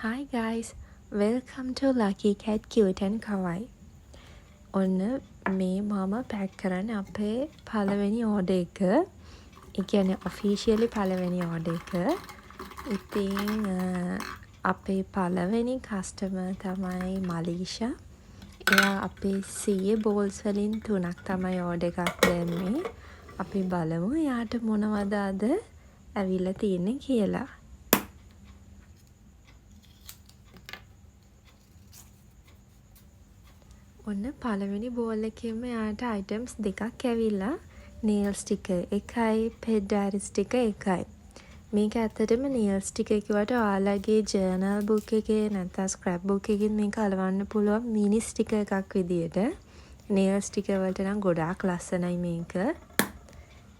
Hi guys, welcome to Lucky Cat Cute and Kawaii. ඔන්න මේ මම පැක් කරන්නේ අපේ පළවෙනි ඕඩර් එක. ඒ කියන්නේ ඔෆිෂියලි පළවෙනි ඕඩර් එක. ඉතින් අපේ පළවෙනි කස්ටමර් තමයි මලීෂා. එයා අපේ 100 බෝල්ස් වලින් තුනක් තමයි ඕඩර් එකක් දැම්මේ. අපි බලමු එයාට මොනවද අද ඇවිල්ලා තියෙන්නේ කියලා. ඔන්න පළවෙනි බෝල් එකෙන්ම එයාට අයිටම්ස් දෙකක් ඇවිල්ලා. නේල් ස්ටිකර් එකයි, පෙට් ඩයරි ස්ටිකර් එකයි. මේක ඇත්තටම නේල් ස්ටිකර් කිව්වට ඔයාලගේ ජර්නල් බුක් එකේ නැත්නම් ස්ක්‍රැප් බුක් එකෙත් මේක අලවන්න පුළුවන් මිනි ස්ටිකර් එකක් විදියට. නේල් ස්ටිකර් වලට නම් ගොඩාක් ලස්සනයි මේක.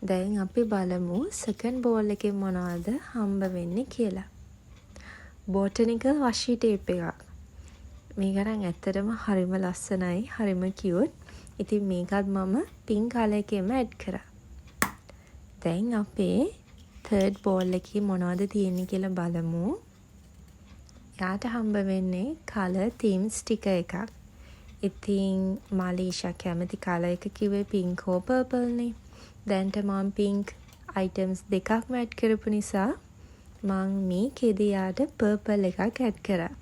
දැන් අපි බලමු සෙකන්ඩ් බෝල් එකෙන් මොනවද හම්බ වෙන්නේ කියලා. බොටනිකල් වෂි ටේප් එකක්. මේක නම් ඇත්තටම හරිම ලස්සනයි, හරිම කියුට්. ඉතින් මේකත් මම පින්ක් කලර් එකේම ඇඩ් කරා. දැන් අපේ තර්ඩ් බෝල් එකේ මොනවද තියෙන්නේ කියලා බලමු. එයාට හම්බ වෙන්නේ කලර් තීම් ස්ටිකර් එකක්. ඉතින් මලීෂා කැමති කලර් එක කිව්වේ පින්ක් හෝ පර්පල් නේ. දැන්ට මං පින්ක් අයිටම්ස් දෙකක්ම ඇඩ් කරපු නිසා මං මේකෙදි එයාට පර්පල් එකක් ඇඩ් කරා.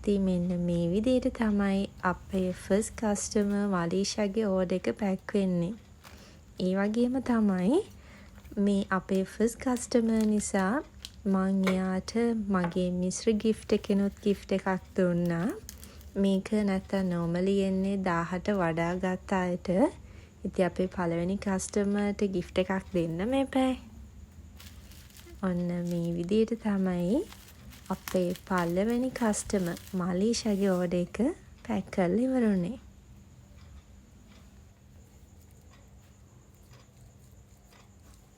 ඉතින් මෙන්න මේ විදිහට තමයි අපේ ෆස්ට් කස්ටමර් මලීෂාගේ ඕඩර් එක පැක් වෙන්නේ. ඒ වගේම තමයි මේ අපේ ෆස්ට් කස්ටමර් නිසා මං එයාට මගේ මිස්ට්‍රි ගිෆ්ට් එකෙනුත් ගිෆ්ට් එකක් දුන්නා. මේක නැත්තම් නෝමලි එන්නේ 1000ට වඩා ගත්ත අයට. ඉතින් අපේ පළවෙනි කස්ටමර්ට ගිෆ්ට් එකක් දෙන්නම එපායි. ඔන්න මේ විදිහට තමයි අපේ පළවෙනි කස්ටමර් මලීෂාගේ ඕඩර් එක පැක් කරලා ඉවර වුණේ.